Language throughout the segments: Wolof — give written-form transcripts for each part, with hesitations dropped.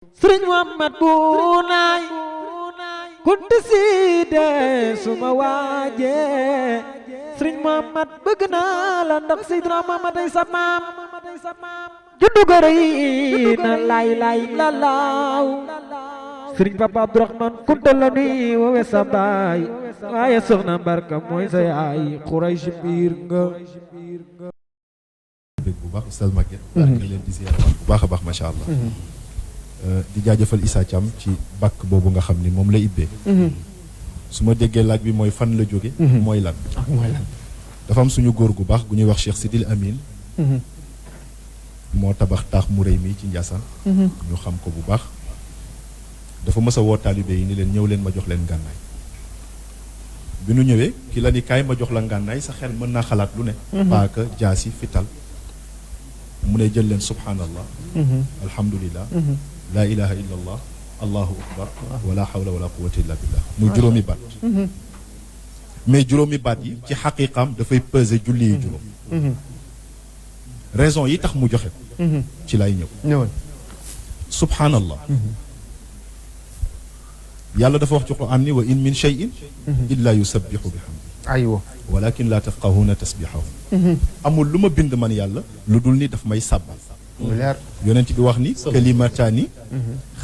Serigne Mouhamed bu naay kunti siide suma waaje Serigne Mouhamed bëgg naa la ndax Seydina Mouhamed ay sa maam juddu ko rëy na lay la laaw Serigne Papa Abdourahmane Kounta la nuy woowe sa baay waaye soxna Mbarka mooy sa yaay Quraysh biir nga bu baax Oustaz Maguette ngi leen di ziyaara bu baax a baax macha allah di jaajëfal Issa Thiam ci bàkk boobu nga xam ni moom la ibbee su ma déggee laaj bi mooy fan la jóge mooy lan dafa am suñu góor gu baax gu ñuy wax Cheikh Sidil Amin moo tabax taax mu rëy mi ci Ndiassane ñu xam ko bu baax dafa mës a woo taalibe yi ni leen ñëw leen ma jox leen ngànnaay bi nu ñëwee ki la ni kaay ma jox la ngànnaay sa xel mën naa xalaat lu ne paaka jaasi fital mu ne jël leen subhanallah alhamdulillah laa ilaha illa allah allahu akbar wala hawla wala quwwata illa billah muy juróomi baat mais juróomi baat yi ci xaqiqaam dafay peser julli yi juróom raison yi tax mu joxe ko ci lay ñëw subhanallah yàlla dafa wax ci Qur'an ni wa in min shay'in illa yusabbihu bihamdi aywa walakin la tafqahuna tasbihahu amul lu ma bind man yàlla lu dul ni daf may sàbbal yonent bi wax ni kalimataani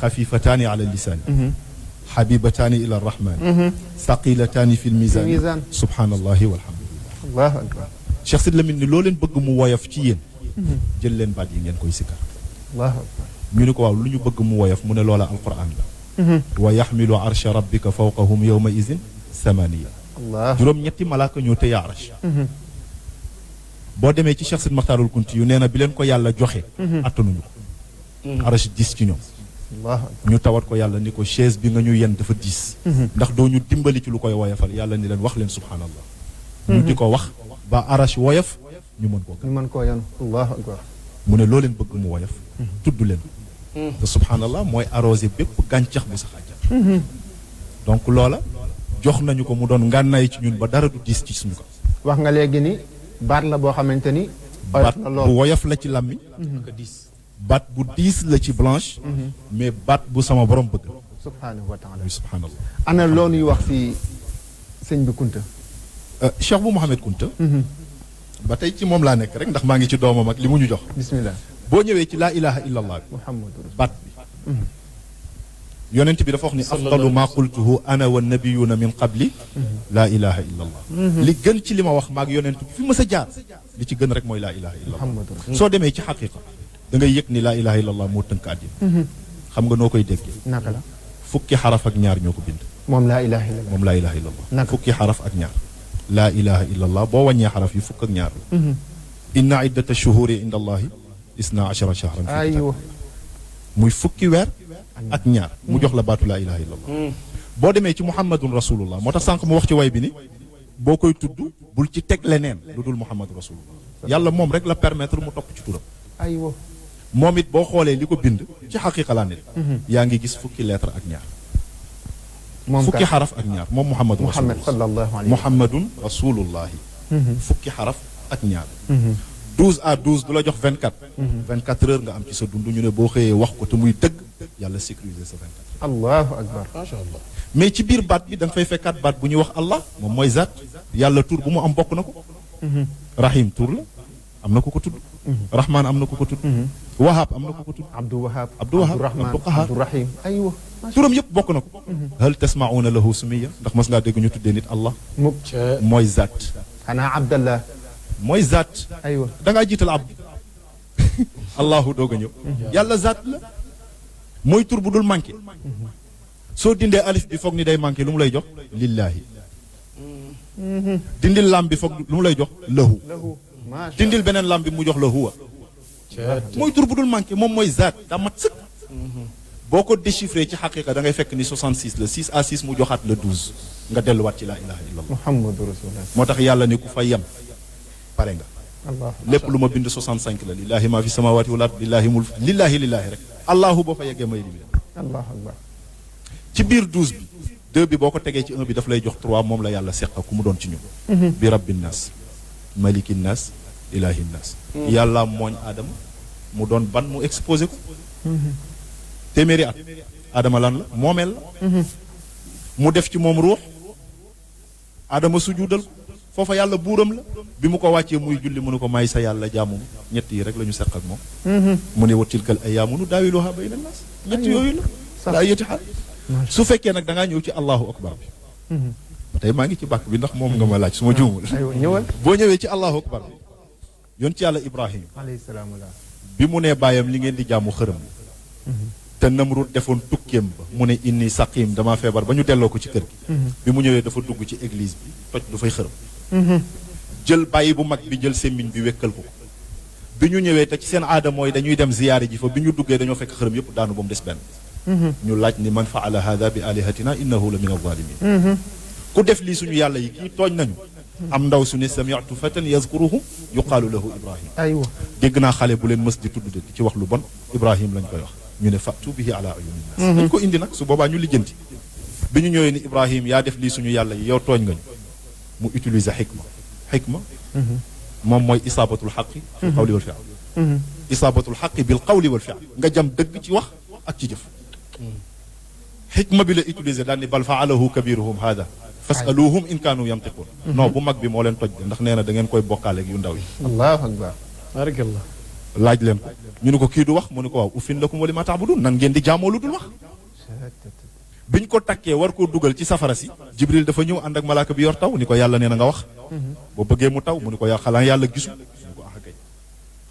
xafifataani ala lisaani xabibataani ila arrahmani saqilataani fi lmisaan subhanallahi walhamdulillah allahu akbar Cheikh Sid Lamine ni loo leen bëgg mu woyof ci yéen jël leen baat yi ngeen koy sikkar allahu akbar ñu ni ko waaw lu ñu bëgg mu woyof mu ne loola alquran la wa yaxmilu arsha rabbika fawqahum yawma idin samaniya juróom ñetti malaaka ñoo tëye arash boo demee ci Cheikh Sid Maxtaarul Kunti yu nee na bi leen ko yàlla joxe attanuñu ko arash diis ci ñoom ñu tawat ko yàlla ni ko chaise bi nga ñu yen dafa diis ndax doo ñu dimbali ci lu koy woyofal yàlla ni leen wax leen subhanallah ñu di ko wax ba arash woyof ñu mën koo yanu allahu akbar mu ne loo leen bëgg mu woyof tudd leen te subhanallah mooy arrosé bépp gàncax bu sax àjjana donc loola jox nañu ko mu doon ngànnaay ci ñun ba dara du diis ci suñu ko wax nga léegi ni baat la boo xamante ni baat bu woyof la ci làmmiñ baat bu diis la ci blanche mais baat bu sama borom bëgg subhanahu wa taala subhanallah ana loo ñuy wax ci sëñ bi Kounta Cheikh bu Mouhamed Kounta ba tey ci moom laa nekk rek ndax maa ngi ci doomam ak li mu ñu jox bismillah boo ñëwee ci laa ilaha illa allah bi muhammadu baat bi yonent bi dafa wax ni afdalu ma qultuhu ana wa nabiyuna min qabli laa ilaha illa allah li gën ci li ma wax maag yonent bi fi ma sa jaar li ci gën rek mooy laa ilaha illa allah soo demee ci xaqiqa da ngay yëg ni laa ilaha illa allah moo tënk àddina xam nga noo koy déggee naka la fukki xaraf ak ñaar ñoo ko bind moom laa ilaha illa allah moom laa ilaha illa allah fukki xaraf ak ñaar laa ilaha illa allah boo wàññee xaraf yi fukk ak ñaar la inna iddata shuhuri inda allahi isna ashara shahran aywa muy fukki weer ak ñaar mu jox la baatu laa ilaha illa allah boo demee ci muhammadun rasulullah moo tax sànq mu wax ci way bi ni boo koy tudd bul ci teg leneen lu dul muhammadu rasulullah yàlla moom rek la permettre mu topp ci turam aywa moom it boo xoolee li ko bind ci xaqiqa laa ne yaa ngi gis fukki lettre ak ñaar fukki xaraf ak ñaar moom muhammadu rasulullah muhammadun rasulullahi fukki xaraf ak ñaar 12 à 12 du la jox 24 24 heures nga am ci sa dund ñu ne boo xëyee wax ko te muy dëgg yàlla sécuriser sa 24 allahu akbar macha allah mais ci biir baat bi da nga fay fekkaat baat bu ñuy wax allah moom mooy zaat yàlla tur bu mu am bokk na ko rahim tur la am na ku ko tudd rahman am na ku ko tudd wahab am na ku ko tudd abdou wahab abdou qahar abdou rahim aywa turam yëpp bokk na ko hal tasmauna lahu sumiya ndax mas ngaa dégg ñu tuddee nit allah mooy zaat xanaa abdallah mooy zaat aywa da ngaa jiital abd allahu doog a ñëw yàlla zaat la mooy tur bu dul manqué soo dindee alif bi foog ni day manqué lu mu lay jox lillahi dindil lam bi foog lu mu lay jox lahu dindil beneen lam bi mu jox la huwa mooy tur bu dul manqué moom mooy zaat daa mat sëkk boo ko déchiffré ci xaqiqa da ngay fekk ni 66 la 6 à 6 mu joxaat la 12 nga delluwaat ci laa ilaha illa allah muhammadu rasulullah moo tax yàlla ni ku fa yem pare nga lépp lu ma bind 65 la lillahi ma fi samawati wal ard lillahi mulk lillahi rek allahu boo fa yeggee may limi allahu akbar ci biir 12 bi 2 bi boo ko tegee ci 1 bi daf lay jox 3 moom la yàlla seq ku mu doon ci ñun bi rabbin nas malikin nas ilahin nas yàlla mooñ aadama mu doon ban mu exposé ko téeméeri at Adama lan la moomeel la mu def ci moom ruux Adama sujudal ko foofa yàlla buuram la bi mu ko wàccee muy julli mu ne ko may sa yàlla jaamu ñett yi rek la ñu seq ak moom mu ne wa tilkal ayyaamu nudaawiluhaa bayna naas ñett yooyu la laa yëti xaal su fekkee nag da ngaa ñëw ci allahu akbar bi tey maa ngi ci bàkk bi ndax moom nga ma laaj su ma juumul boo ñëwee ci allahu akbar bi yoon ci yàlla Ibrahim alayhi salaam bi mu nee bàyyam li ngeen di jaamu xërëm te Namrud defoon tukkeem ba mu ne inni saqim damaa feebar ba ñu delloo ko ci kër gi bi mu ñëwee dafa dugg ci église bi toj du fay xërëm jël bàyyi bu mag bi jël semmiñ bi wekkal ko bi ñu ñëwee te ci seen aada mooy dañuy dem ziyaare ji fa bi ñu duggee dañoo fekk xërëm yëpp daanu ba mu des benn ñu laaj ni man faala hada bi alihatina innahu la min alzalimin ku def lii suñu yàlla yi kii tooñ nañu am ndaw su ne sami'tu fatan yazkuruhum yuqaalu lahu ibrahim aywa dégg naa xale bu leen mës di tudd di ci wax lu bon ibrahim lañ koy wax ñu ne fatu bihi ala ayunin nas dañ ko indi nag su boobaa ñu lijjanti bi ñu ñëwee ni ibrahim yaa def lii suñu yàlla yi yow tooñ nga ñu mu utiliser xikma moom mooy isaabatul xaqi bil qawli wal fi'l isaabatul xaqi bil qawli wal fi'l nga jam dëgg ci wax ak ci jëf xikma bi la utiliser daal ni bal faalahu kabiruhum hada fasaluhum in kaanu yantiqun non bu mag bi moo leen toj de ndax nee na da ngeen koy bokkaale ak yu ndaw yi allahu akbar barakallah laaj leen ko ñu ne ko kii du wax mu ne ko waaw uffin lakum wa lima ta'budun nan ngeen di jaamoo lu dul wax biñ ko takkee war koo dugal ci safara si jibril dafa ñëw ànd ak malaaka bi yor taw ni ko yàlla nee na nga wax boo bëggee mu taw mu ne ko yaa xanaa yàlla gisul mu ne ko axa kay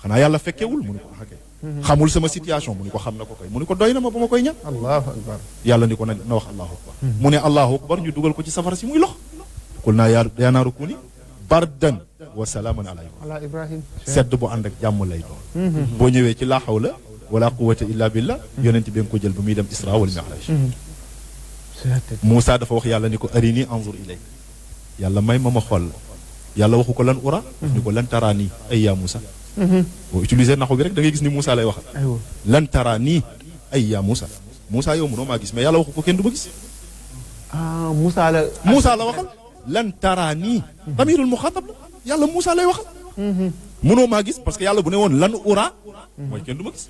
xanaa yàlla fekkewul mu ne ko axa kay xamul sama situation mu ne ko xam na ko kay mu ne ko doy na ma ba ma koy ñaan allahu akbar yàlla ni ko na wax allahu akbar mu ne allahu akbar ñu dugal ko ci safara si muy lox qul naa yaa naaru kuuni bardan wa salaaman ala ibrahim sedd bu ànd ak jàmm lay doon boo ñëwee ci laa hawla wala quwwata illa billah yonent bi nga ko jël ba muy dem isra wal mi'raj Moussa dafa wax yàlla ni ko arini anzur ilayk yàlla may ma xool la yàlla waxu ko lan ura daf ni ko lan taraani ay yaa Moussa boo utiliser naxu bi rek da ngay gis ni Moussa lay waxal lan taraani ay yaa Moussa Moussa yow mënoo maa gis mais yàlla waxu ko kenn du ma gis Moussa la waxal lan taraani damirul muxatab la yàlla Moussa lay waxal mënoo maa gis parce que yàlla bu ne woon lan ura mooy kenn du ma gis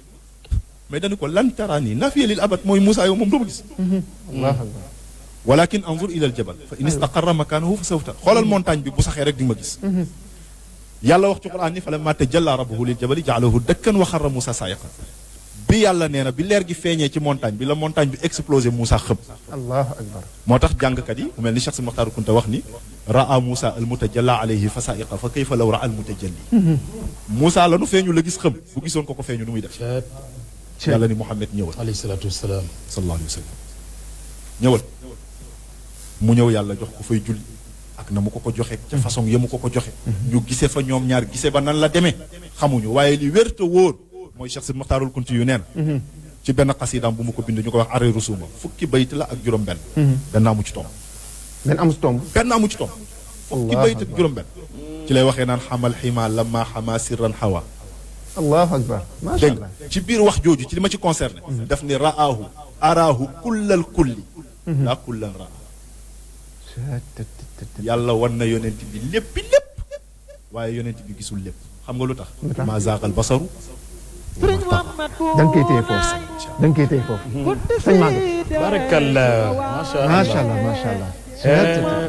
mais dañu ko lan taraani nafiya lil abad mooy Moussa yow moom doo ma gis walakin anzur ila al jabal fa in istaqarra makanahu fa sawfa xoolal montagne bi bu saxee rek di nga ma gis yàlla wax ci quran ni falamma tajalla rabbuhu lil jabali ja'alahu dakkan wa xarra Moussa sa'iqan bi yàlla nee na bi leer gi feeñee ci montagne bi la montagne bi explosé Moussa xëm allahu akbar moo tax jàngkat yi mu mel ni Cheikh Serigne Mokhtar Kounta wax ni ra'a Moussa al mutajalla alayhi fa sa'iqa fa kayfa law ra'a al mutajalli Moussa la nu feeñu la gis xëm bu gisoon ko ko feeñu nu muy def yàlla ni Mouhamed ñëwal alayhi salaatu wasalaam sallallahu alayhi wa sallam ñëwal mu ñëw yàlla jox ko fay julli ak na mu ko joxe ca façon ya mu ko joxe ñu gise fa ñoom ñaar gise ba nan la demee xamuñu waaye li wér te wóor mooy Cheikh Sidi Mokhtarul Kunti yu neen ci benn xasidaam bu mu ko bind ñu ko wax aree rusuma fukki bayt la ak juróom benn benn amu ci tomb benn amu ci tomb fukki bayt ak juróom benn ci lay waxee naan xamal xima lama xama sirran xawa allahu akbar macha allah ci biir wax jooju ci li ma ci concerné daf ni raahu araahu kullal kulli laa kullan raa yàlla wan na yonent bi lépp waaye yonent bi gisul lépp xam nga lu tax maa zaagal basaru da nga koy téye foofu sëñ Maguette barakallah macha allah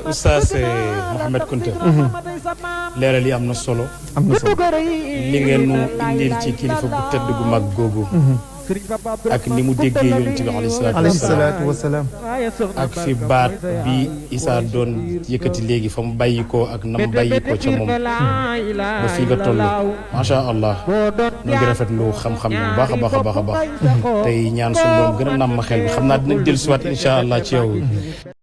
Oustaz Mouhamed Kounta leeral yi am na solo li ngeen nu indil ci kilifa bu tedd gu mag googu ak ni mu déggee yonent bi alayhi salaatu wasalaam ak fi baat bi Isaa doon yëkkati léegi fa mu bàyyi ko ak na mu bàyyi ko ca moom ba fii nga toll macha allah ñu ngi rafetlu xam-xam bu baax a baax a baax a baax tey ñaan suñu borom gën a nàmm xel bi xam naa dinañ dellusiwaat incha allah ci yow.